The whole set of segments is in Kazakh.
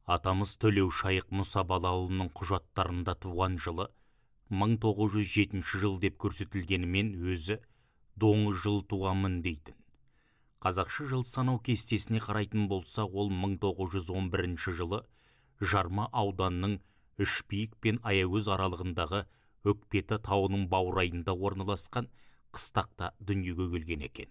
Атамыз Төлеушайық Мұсабалаұлының құжаттарында туған жылы 1907 жыл деп көрсетілгенімен, өзі доңыз жылы туғанмын дейтін. Қазақша жыл санау кестесіне қарайтын болса, ол 1911 жылы Жарма ауданының Үшбиік пен Аягөз аралығындағы Өкпеті тауының баурайында орналасқан қыстақта дүниеге келген екен.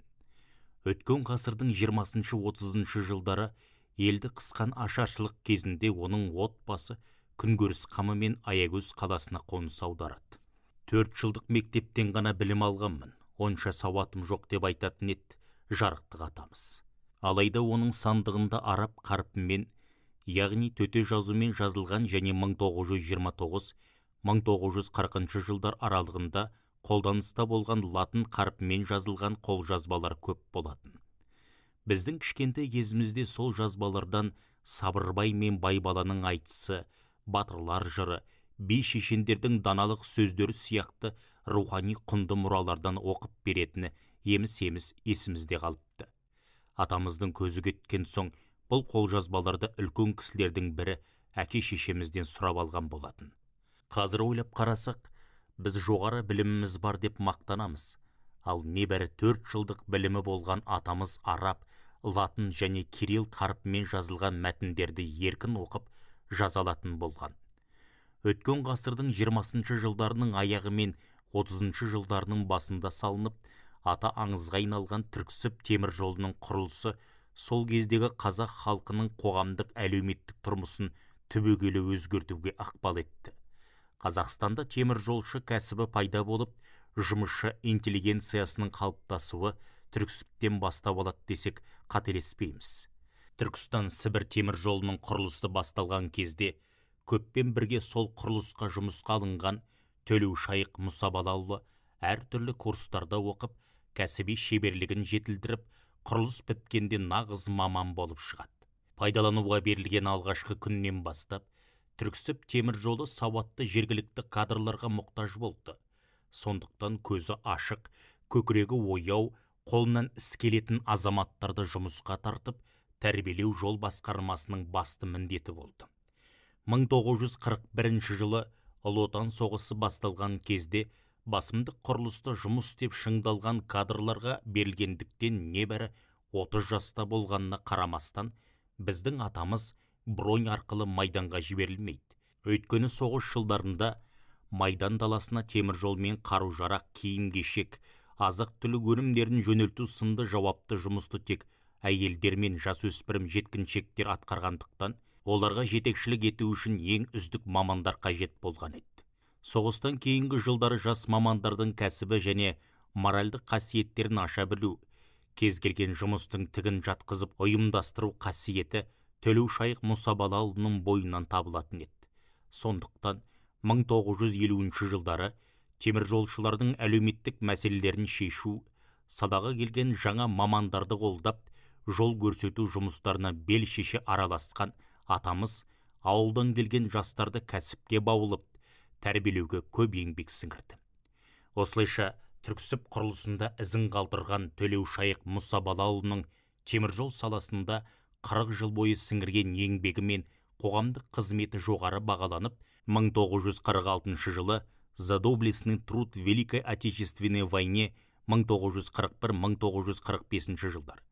Өткен ғасырдың 20-30 жылдары елді қысқан ашаршылық кезінде оның отбасы күнкөріс қамымен Аягөз қаласына қоныс аударады. 4 жылдық мектептен ғана білім алғанмын, онша сауатым жоқ деп айтатын еді жарықтық атамыз. Алайда оның сандығында араб қарпімен, яғни төте жазумен жазылған және 1929-1940 жылдар аралығында қолданыста болған латын қарпімен жазылған қолжазбалар көп болатын. Біздің кішкентай кезімізде сол жазбалардан Сабырбай мен Байбаланың айтысы, батырлар жыры, би шешендердің даналық сөздері сияқты рухани құнды мұралардан оқып беретіні еміс-еміс есімізде қалыпты. Атамыздың көзі кеткен соң бұл қолжазбаларды үлкен кісілердің бірі әке шешемізден сұрап алған болатын. Қазір ойлап қарасақ, біз жоғары біліміміз бар деп мақтанамыз. Ал небәрі 4 жылдық білімі болған атамыз араб, латын және кирилл қарпімен жазылған мәтіндерді еркін оқып жаза алатын болған. Өткен ғасырдың 20 жылдарының аяғы мен 30 жылдарының басында салынып, ата аңызға айналған Түрксіб темір жолының құрылысы сол кездегі қазақ халқының қоғамдық әлеуметтік тұрмысын түбегейлі өзгертуге ықпал етті. Қазақстанда темір жолшы кәсібі пайда болып, жұмысшы интеллигенциясының қалыптасуы Түрксібтен бастау алады десек қателеспейміз. Түркістан Сібір темір жолының құрылысы басталған кезде көппен бірге сол құрылысқа жұмысқа алынған Төлеушайық Мұсабалаұлы әртүрлі курстарда оқып, кәсіби шеберлігін жетілдіріп, құрылыс біткенде нағыз маман болып шығады. Пайдалануға берілген алғашқы күннен бастап Түрксіб темір жолы сауатты жергілікті кадрларға мұқтаж болды. Сондықтан көзі ашық, көкірегі ояу, қолынан іс келетін азаматтарды жұмысқа тартып, тәрбиелеу жол басқармасының басты міндеті болды. 1941 жылы Ұлы Отан соғысы басталған кезде басымдық құрылыста жұмыс істеп шыңдалған кадрларға берілгендіктен небәрі 30 жаста болғанына қарамастан, біздің атамыз бронь арқылы майданға жіберілмейді. Өйткені соғыс жылдарында майдан даласына темір жолмен қару-жарақ, киім-кешек, азық-түлік өнімдерін жөнелту сынды жауапты жұмысты тек әйелдер мен жасөспірім жеткіншектер атқарғандықтан, оларға жетекшілік ету үшін ең үздік мамандар қажет болған еді. Соғыстан кейінгі жылдары жас мамандардың кәсібі және моральдық қасиеттерін аша білу, кез келген жұмыстың тігін жатқызып ұйымдастыру қасиеті Төлеушайық Мұсабалаұлының бойынан табылатын еді. Сондықтан 1950 жылдары теміржолшылардың әлеуметтік мәселелерін шешу, салаға келген жаңа мамандарды қолдап, жол көрсету жұмыстарына бел шеше араласқан атамыз ауылдан келген жастарды кәсіпке баулып, тәрбиелеуге көп еңбек сіңірді. Осылайша Түрксіб құрылысында ізін қалдырған Төлеушайық Мұсабалаұлының теміржол саласында 40 жыл бойы сіңірген еңбегі мен қоғамдық қызметі жоғары бағаланып, 1946 жылы «За доблестный труд в Великой Отечественной войне» 1941-1945 жылдар,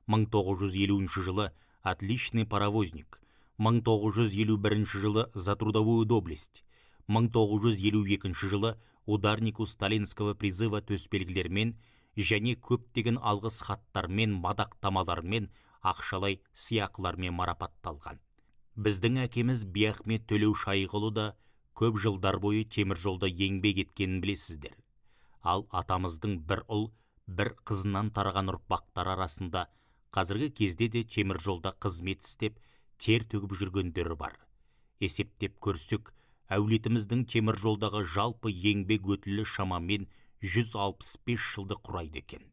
1950 жылы «Отличный паровозник», 1951 жылы «За трудовую доблесть», 1952 жылы «Ударнику сталинского призыва» төсбелгілермен және көптеген алғыс хаттармен, мадақтамалармен, ақшалай сыйақылармен марапатталған. Біздің әкеміз Биахмет Төлеушайықұлы да көп жылдар бойы темір жолда еңбек еткенін білесіздер. Ал атамыздың бір ұл, бір қызынан тараған ұрпақтар арасында қазіргі кезде де темір жолда қызмет істеп, тер төгіп жүргендері бар. Есептеп көрсек, әулетіміздің темір жолдағы жалпы еңбек өтілі шамамен 165 жылды құрайды екен.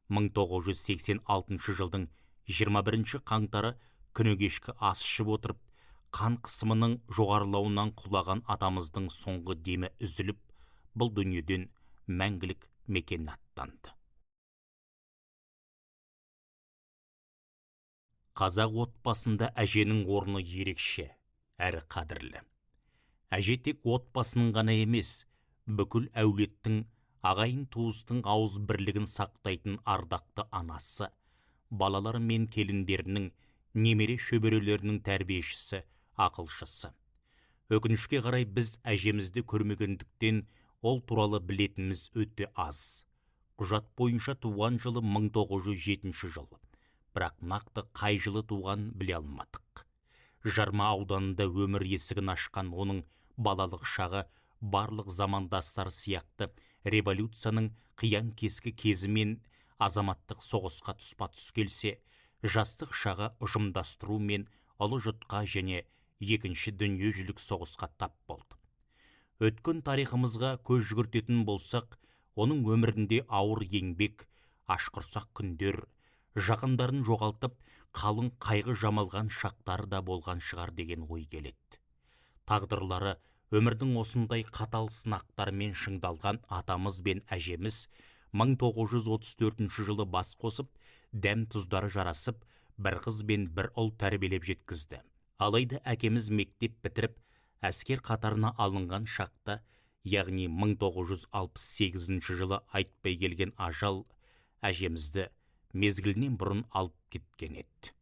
1986 жылдың 21 қаңтары күні кешкі ас ішіп отырып, қан қысымының жоғарылауынан құлаған атамыздың соңғы демі үзіліп, бұл дүниеден мәңгілік мекеніне аттанды. Қазақ отбасында әженің орны ерекше, әрі қадірлі. Әже тек отбасының ғана емес, бүкіл әулеттің, ағайын туыстың ауыз бірлігін сақтайтын ардақты анасы, балалары мен келіндерінің, немере шөберелерінің тәрбиешісі, ақылшысы. Өкінішке қарай біз әжемізді көрмегендіктен ол туралы білетініміз өте аз. Құжат бойынша туған жылы 1907 жыл. Бірақ нақты қай жылы туған біле алмадық. Жарма ауданында өмір есігін ашқан оның балалық шағы барлық замандастар сияқты революцияның қиян-кескі кезі мен азаматтық соғысқа тұспа-тұс келсе, жастық шағы ұжымдастыру мен ұлы жұтқа және екінші дүниежүзілік соғысқа тап болды. Өткен тарихымызға көз жүгіртетін болсақ, оның өмірінде ауыр еңбек, ашқұрсақ күндер, жақындарын жоғалтып, қалың қайғы жамалған шақтары да болған шығар деген ой келеді. Тағдырлары өмірдің осындай қатал сынақтарымен шыңдалған атамыз бен әжеміз 1934 жылы бас қосып, дәм тұздары жарасып, бір қыз бен бір ұл тәрбиелеп жеткізді. Алайда әкеміз мектеп бітіріп, әскер қатарына алынған шақта, яғни 1968 жылы айтпай келген ажал әжемізді мезгілінен бұрын алып кеткен еді.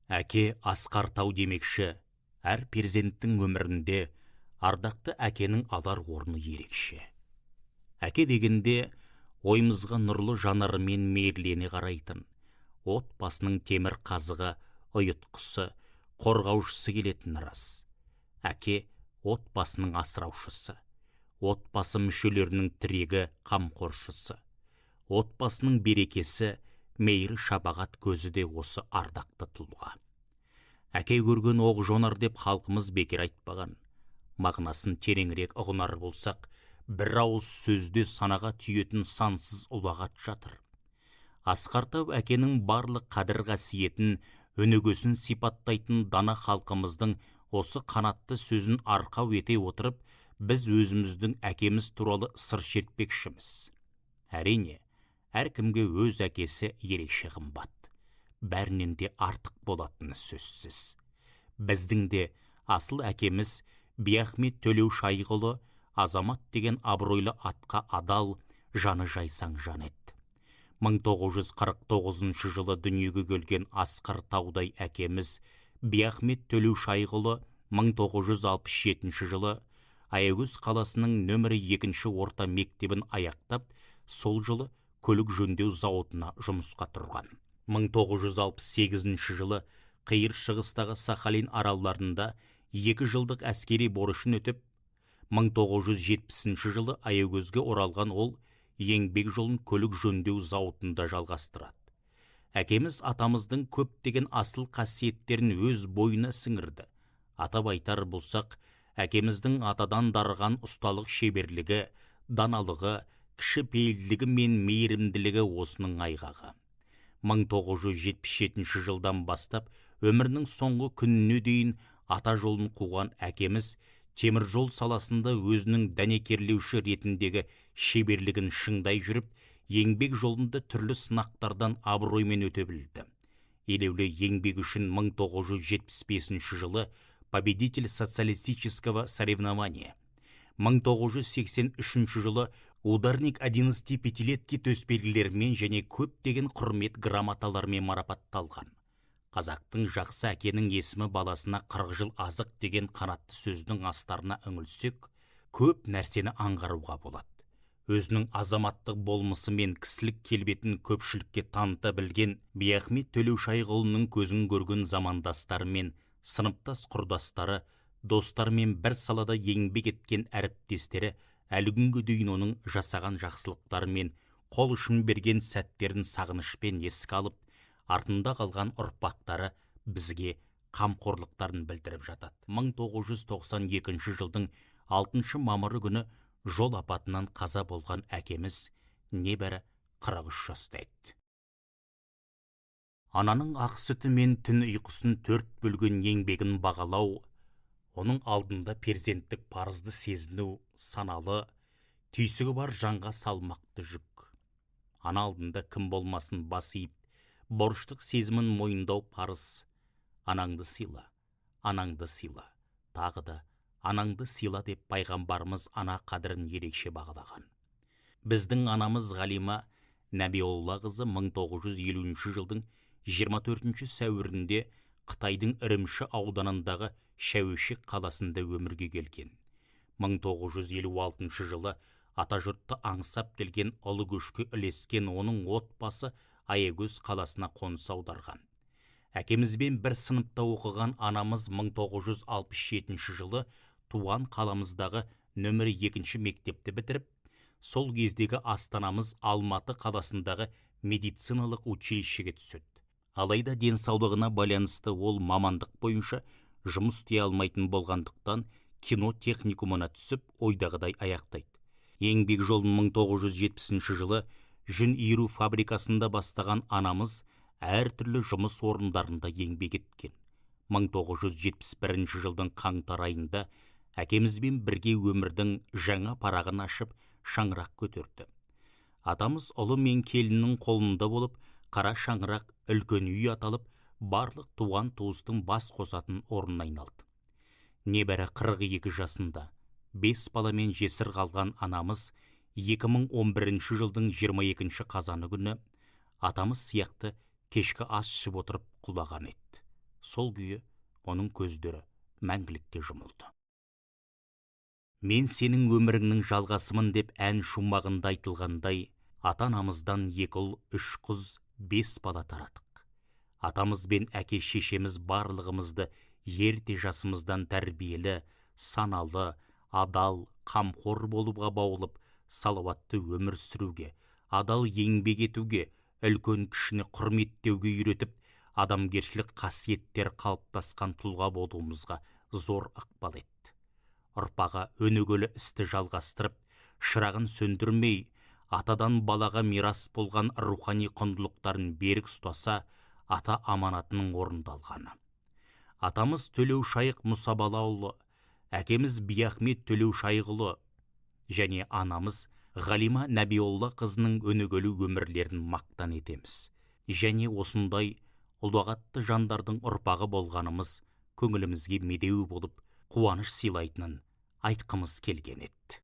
Әке асқар тау демекші, әр перзенттің өмірінде ардақты әкенің алар орны ерекше. Әке дегенде ойымызға нұрлы жанарымен мейірлене қарайтын, отбасының темір қазығы, ұйытқысы, қорғаушысы келетін рас. Әке отбасының асыраушысы, отбасы мүшелерінің тірегі, қамқоршысы, отбасының берекесі, мейір шапағат көзі де осы ардақты тұлға. Әке көрген оқ жонар деп халқымыз бекер айтпаған. Мағынасын тереңірек ұғынар болсақ, бір ауыз сөзде санаға түйетін сансыз ұлағат жатыр. Асқар тау әкенің барлық қадір қасиетін, өнегесін сипаттайтын дана халқымыздың осы қанатты сөзін арқау ете отырып, біз өзіміздің әкеміз туралы сыр шертпекшіміз. Әрине, әркімге өз әкесі ерекше қымбат, бәрінен де артық болатыны сөзсіз. Біздің де асыл әкеміз Биахмет Төлеушайықұлы азамат деген абыройлы атқа адал, жаны жайсаң жан еді. 1949 жылы дүниеге келген асқар таудай әкеміз Биахмет Төлеушайықұлы 1967 жылы Аягөз қаласының нөмірі 2 орта мектебін аяқтап, сол жылы көлік жөндеу зауытына жұмысқа тұрған. 1968 жылы Қиыр Шығыстағы Сахалин аралдарында 2 жылдық әскери борышын өтіп, 1970 жылы Аягөзге оралған ол еңбек жолын көлік жөндеу зауытында жалғастырады. Әкеміз атамыздың көптеген асыл қасиеттерін өз бойына сіңірді. Атап айтар болсақ, әкеміздің атадан дарыған ұсталық шеберлігі, даналығы, кішіпейілділігі мен мейірімділігі осының айғағы. 1977 жылдан бастап өмірінің соңғы күніне дейін ата жолын қуған әкеміз темір жол саласында өзінің дәнекерлеуші ретіндегі шеберлігін шыңдай жүріп, еңбек жолында түрлі сынақтардан абыроймен өте білді. Елеулі еңбек үшін 1975 жылы победитель социалистического соревнования, 1983 жылы ударник 11 пятилетки төсбелгілерімен және көптеген құрмет грамоталарымен марапатталған. Қазақтың жақсы әкенің есімі баласына 40 жыл азық деген қанатты сөздің астарына үңілсек, көп нәрсені аңғаруға болады. Өзінің азаматтық болмысы мен кісілік келбетін көпшілікке таныта білген Биахмет Төлеушайықұлының көзін көрген замандастары мен сыныптас құрдастары, достарымен бір салада еңбек еткен әріптестері әлі күнге дейін оның жасаған жақсылықтары мен қол ұшын берген сәттерін сағынышпен еске алып, артында қалған ұрпақтары бізге қамқорлықтарын білдіріп жатады. 1992 жылдың 6 мамыры күні жол апатынан қаза болған әкеміз небәрі 43 жаста еді. Ананың ақ сүті мен түн ұйқысын төрт бөлген еңбегін бағалау, оның алдында перзенттік парызды сезіну саналы, түйсігі бар жанға салмақты жүк. Ана алдында кім болмасын бас иіп, борыштық сезімін мойындау парыз. Анаңды сыйла, анаңды сыйла, тағы да анаңды сыйла деп пайғамбарымыз ана қадірін ерекше бағалаған. Біздің анамыз Ғалима Нәбиоллақызы 1950 жылдың 24 сәуірінде Қытайдың Ірімші ауданындағы Шәуешек қаласында өмірге келген. 1956 жылы атажұртты аңсап келген ұлы көшке ілескен оның отбасы Аягөз қаласына қоныс аударған. Әкемізбен бір сыныпта оқыған анамыз 1967 жылы туған қаламыздағы нөмірі 2 мектепті бітіріп, сол кездегі астанамыз Алматы қаласындағы медициналық училищеге түседі. Алайда денсаулығына байланысты ол мамандық бойынша жұмыс істей алмайтын болғандықтан кино техникумына түсіп, ойдағыдай аяқтайды. Еңбек жолын 1970 жылы жүн иіру фабрикасында бастаған анамыз әртүрлі жұмыс орындарында еңбек еткен. 1971 жылдың қаңтар айында әкемізбен бірге өмірдің жаңа парағын ашып, шаңырақ көтерді. Атамыз ұлы мен келіннің қолында болып, қара шаңырақ үлкен үй аталып, барлық туған туыстың бас қосатын орнына айналды. Небәрі 42 жасында 5 баламен жесір қалған анамыз 2011 жылдың 22 қазаны күні атамыз сияқты кешкі ас ішіп отырып құлаған еді. Сол күйі оның көздері мәңгілікке жұмылды. Мен сенің өміріңнің жалғасымын деп ән шумағында айтылғандай, ата-анамыздан 2 ұл, 3 қыз, 5 бала тарадық. Атамыз бен әке шешеміз барлығымызды ерте жасымыздан тәрбиелі, саналы, адал, қамқор болуға баулып, салауатты өмір сүруге, адал еңбек етуге, үлкен кішіні құрметтеуге үйретіп, адамгершілік қасиеттер қалыптасқан тұлға болуымызға зор ықпал етті. Ұрпағы өнегелі істі жалғастырып, шырағын сөндірмей, атадан балаға мирас болған рухани құндылықтарын берік ұстаса, ата аманатының орындалғаны. Атамыз Төлеушайық Мұсабалаұлы, әкеміз Биахмет Төлеушайықұлы және анамыз Ғалима Нәбиолла қызының өнегелі өмірлерін мақтан етеміз. Және осындай ұлағатты жандардың ұрпағы болғанымыз көңілімізге медеу болып, қуаныш сыйлайтынын айтқымыз келген еді.